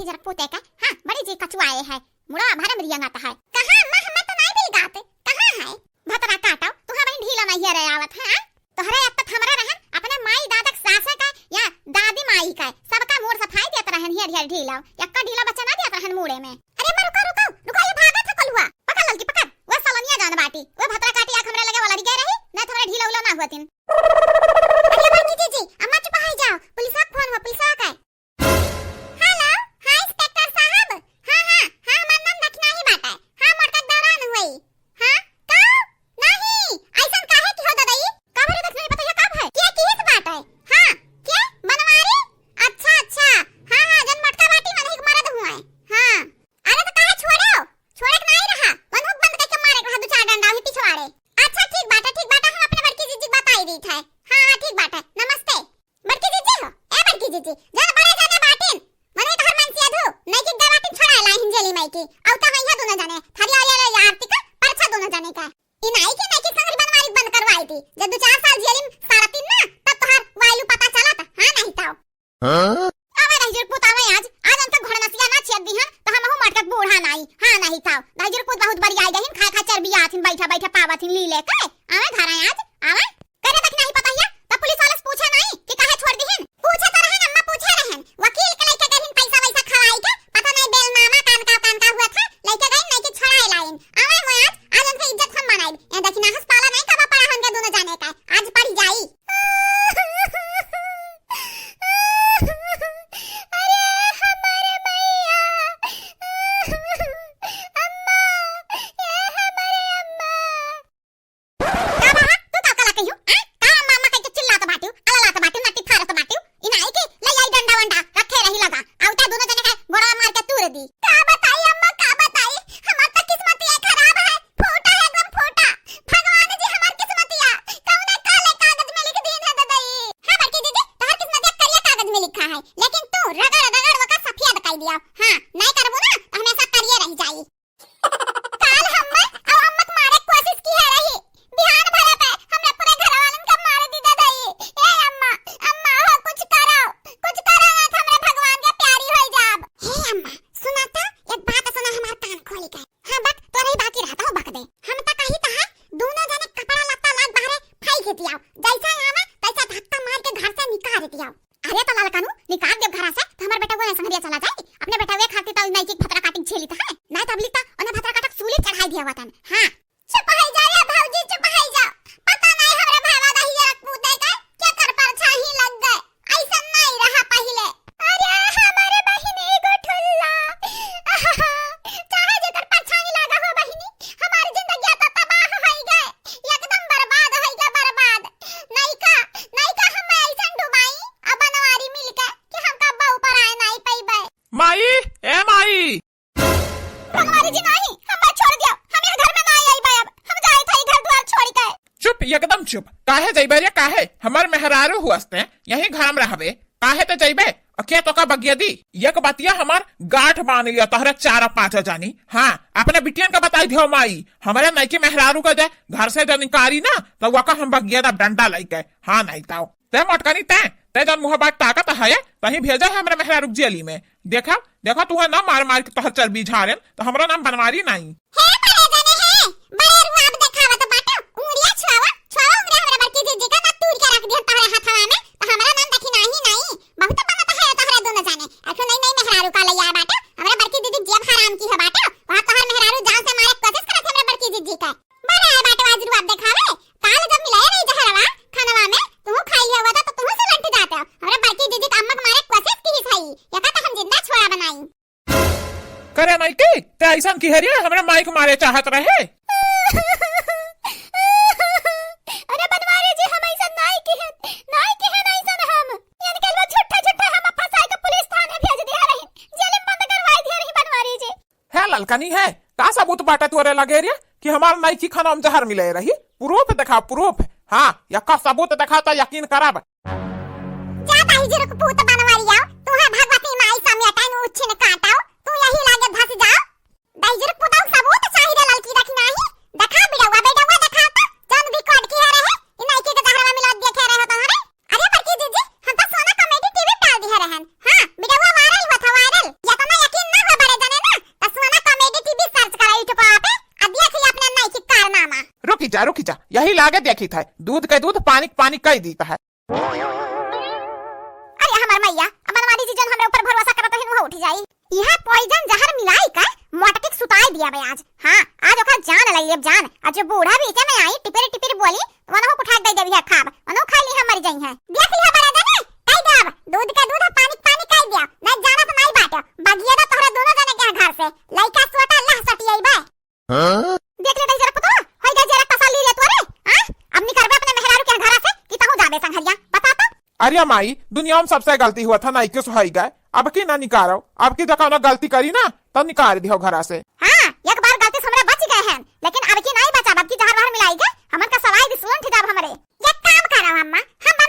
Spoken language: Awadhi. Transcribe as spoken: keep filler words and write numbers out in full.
जरा पूते का, हाँ, बड़ी जी कचुआए है, मुड़ा भरम रियंगाता है। कहाँ अम्मा, हमें तो नाई दिल गाते, कहाँ है? भतरा काटो, तुहा बहिन ढीला नाई है रे आवत है, हाँ? तोहरे अब तक हमरा रहन, अपने माई दादा के सासे का या दादी माई का, सबका मूड़ सफाई देत रहन, हियर हियर ढीला, यक्का ढीला बच्चा ना देत रहन मूड़े में। अरे अम्मा, रुको, रुको, रुको, ये भागत है कलुआ, पकड़ ललकी, पकड़, वो सलनिया जान बाटी, वो भतरा काटी आँख हमरे लगे वाला रिगे रही, नहीं तो हमरा ढीला उला ना हुआ तीन। अरे बड़की जीजी, अम्मा चुप हो जाओ, पुलिस का फोन हुआ, पुलिस का है। हेलो, हाँ इंस्पेक्टर साहब। हाँ, हाँ, हाँ, हमार नाम दखिनाही बाटे। हाँ, मोटका के दौरान हुई। हाँ, का? नहीं, ऐसन काहे की हो ददई? का भरे दखिनाही बताइए, का भय? के किहिस बाटे? हाँ, के? बनवारी? अच्छा, अच्छा। हाँ, हाँ, जन मोटका बाटी मनही के मरद हुए। हाँ। अरे तो काहे छोड़े हो? छोड़े के नहीं रहा। मनहुक बंद करके मारे के रहा, दो चार डंडा ही पिछवाड़े। अच्छा, ठीक बाटे, ठीक बाटे, हम अपने बड़की जीजी के बताई दीत है। हाँ, हाँ, ठीक बाटे। नमस्ते। बड़की जीजी हो, ए बड़की जीजी, जन बड़े जने बाटिन, मने तोहर मन से अधू, नइकी गवाटिन छोड़ा लाइन जेली माई की, औ तो हइया दोनों जने, थरिया ले ले आरती का, परछा दोनों जने का। ई नाई के, नाई के संगरी बनवारी बंद करवाई थी, जब दो चार साल जेली में सारा तीन ना, तब तोहर वायलू पता चलत, हाँ नहीं तो। हाँ? आवे दहिजर पूत आवे आज, आज उनका घोड़ा नसिया ना छेद दी हन, तो हम हूँ मटकत बूढ़ा नाई, हाँ नहीं तो। दहिजर पूत बहुत बड़ी आई गई, खाए खाए चर्बी आथिन, बैठा बैठा पावथिन ली लेके, आवे घर आए आज, आवे। करे तक नहीं पता हिया, तो पुलिस वाले से पूछे नहीं कि काहे छोड़ दिहिन? पूछे तो रहन अम्मा, पूछे रहन। वकील के लइके गहिन पैसा वैसा खवाई के, पता नहीं बेलनामा कान का, कान का हुआ था, लइके गहिन नहीं कि छोड़ाए लाइन। आवे वो आज, आज उनके इज्जत हम मनाई। ए देखी ना हंस पाला नहीं कबा पड़ा हमके दोनों जाने का, आज पड़ी जाई। अरे हमारे मैया, अम्मा, ए हमारे अम्मा। का बाबा, तू का कला कहियो? आ? का अम्मा अम्मा कह के चिल्लात बाटियो, अललात बाटियो, नट्टी फारत बाटियो? ई नाई के ले आई डंडा वंडा, रखे रही लगा। आउता दोनों जने है, गोड़वा मार के तूर दी। का बताई अम्मा, का बताई? हमार तो किस्मतिया खराब है, फूटा है एकदम फूटा। भगवान जी हमार किस्मतिया कौन काले कागज में लिख दीन है ददई। हाँ बड़की दीदी, तोहर किस्मतिया करिया कागज में लिखा है, लेकिन तू रगड़ रगड़ ओका सफेद कर दिया। हाँ, नहीं करबू ना तो हमेशा करिए रह जाई। काल हम्मे अउ अम्मा के मारे के कोशिश किहे रही। बिहान भरे पे हमरे पूरे घर वालन का मार दी ददई। ए अम्मा, अम्मा हो कुछ करो, कुछ करो ना तो हमरे भगवान के प्यारी होई जाब। हे अम्मा, सुना तो, एक बात सुना हमार कान खोली के। हाँ बक, तोरे ही बाकी रहता हो बक दे। हम तो कही तो है, दोनों जने कपड़ा लत्ता लाग बाहरे फेंक दिया। जैसा आवे, तैसा धक्का मार के घर से निकाल दिया। अरे तो ललकनू, निकाल देव घरा से, तो हमर बेटा वो संगरिया चला जाई। अपने बेटा वे खातिर तो नई की भतरा काटिक झेली तो है, नहीं तो अबली तो उन्हें भतरा काटक सूली चढ़ाई दिया वतन। हाँ। चुप है जा रे भौजी, चुप है जा। पता नहीं हमरा भावा दहिया रख पूते के, के कर परछाई लग गए। ऐसा नहीं रहा पहले। अरे हमारे बहिन एगो ठुल्ला। चाहे जेकर परछाई लागा हो बहिनी, हमारी जिंदगी तो तबाह होई गए, एकदम बर्बाद होई गए, बर्बाद। नइका, नइका हम ऐसन डुबाई, अब बनवारी मिलके कि हमका बहू पर आए नहीं पइबे। माई, ए माई। बनवारी जी नहीं, हमें छोड़ दिया, हम ये घर में नहीं आइबे अब, हम जाए थे घर द्वार छोड़ के। चुप, एकदम चुप। काहे जइबे रे, काहे? हमार मेहरारू हुअस्ते, यही घर में रहबे, काहे ते जइबे? अ के तोका बगिया दी? एक बतिया हमार गांठ बांध लिया, तोहरे चारा पांच जानी। हाँ, अपने बिटियन का बताई दियो माई, हमरे नइकी मेहरारू का जे घर से जो निकारी ना, तो वका हम बगिया दा डंडा लइके। हाँ, नहीं ताओ। ते मोटकनी ते, ते जौन मुँह बाट ताकत है, तहीं भेजा है हमरे मेहरारू के जेली में। देखा, देखा, तू है ना मार मार के तोहर चर्बी झारेन, तो हमरा नाम बनवारी नहीं। हे बड़े जने हे, बड़े रुआब देखावत बाटो, उंगरिया छुआवा, छुआवा उंगरिया हमरा बड़की जीजी का ना तूर के रख दिहन तोहरे हथवा में, तो हमरा नाम देखी नाही नाही, बहुत बनत है तोहरा दोनों जाने, अखो नई नई मेहरारू का लइया बाटो, हमरा बड़की जीजी जियब हराम की है बाटो, वहाँ तोहर मेहरारू जान से मारे के कोशिश करत है हमरा बड़की जीजी का। बड़ा है बाटो आज रुआब देखावे, काल जब मिलाए रही जहरवा खानवा में, तू खाई हुआ था तो तू से लंट जाते हो, हमरा बड़की जीजी का अम्मा के मारे के कोशिश की है, यका तो हम जिंदा छोड़ा बनाई। करे नइकी, ते ऐसन किहे रे, हमरा माई के मारे चाहत रहे। अरे बनवारी जी, हम ऐसन नाई किहे, नाई किहे, नाई ऐसन हम। इनके लिए झूठा, झूठा हम फंसाई के पुलिस थाने भेज दिया रही, जेल में बंद करवाई दिया रही बनवारी जी। हे ललकनी है, का सबूत बाटे तोरे लगे रे कि हमार नइकी खाना में जहर मिले रही? प्रूफ देखा, प्रूफ। हाँ, यक्का सबूत देखा तो यकीन करब। जा दहिजर के पूत बनवरिया, तू है भगवती माई समेटन उच्छिन काटाओ, तू यही लागे धस जाओ। दहिजर के पूत सबूत चाही रे ललकी, देखी नाही, देखा बिडौआ, बिडौआ देखा तो, जौन रिकॉर्ड किहे रहे, इ नइकी के जहरवा मिला देखे रहे हो तोहरे। अरे बड़की जीजी, हम तो सोना कॉमेडी टीवी पे डाल दिहे रहन। हाँ, बिडौआ वायरल हुआ था, वायरल। या तो ना चारू खींचा, यही लागे देखी था, दूध के दूध, पानी के पानी कई दीत है। अरे हमर मैया, अब बनवारी जी जन हमरे ऊपर भरोसा करत रहिन, वो उठ जाई। यह poison जहर मिलाई का मोटकी के सुताई दिया बे आज। हाँ, आज ओकर जान लई लेब जान। आज जो बूढ़ा बीचे में आई, टिपिर टिपिर बोली, वनहु उठा के दे देबी है खाब, वनहु खा ली है, मर जाई है। देख लिहा बड़ा जने, कई देब, दूध के दूध, पानी के पानी कई दिया, नहीं जानत नहीं बाटे, बगिया दा तोहरा दोनों जने के घर से, लइका सोटा अल्लाह सटियाई बे। हाँ? देख ले जरा पुतवा, होई गए जरा तसल्ली ले तोरे, हाँ? अब निकरबे अपने मेहरारू के घरा से कि तहूँ जाबे संघरिया, बता तो। अरे माई, दुनिया में सबसे गलती हुआ था, नहीं किस होई गए, अब की ना निकारो, अब की जो कौनो गलती करी ना, तो निकाल दियो घरा से। हाँ, एक बार गलती से हमरा बच गए हैं, लेकिन अब की नहीं बचाब, अब की जहर वहर मिलाई के हमन का सवाई भी सुन जाब हमरे। एक काम करो अम्मा, हम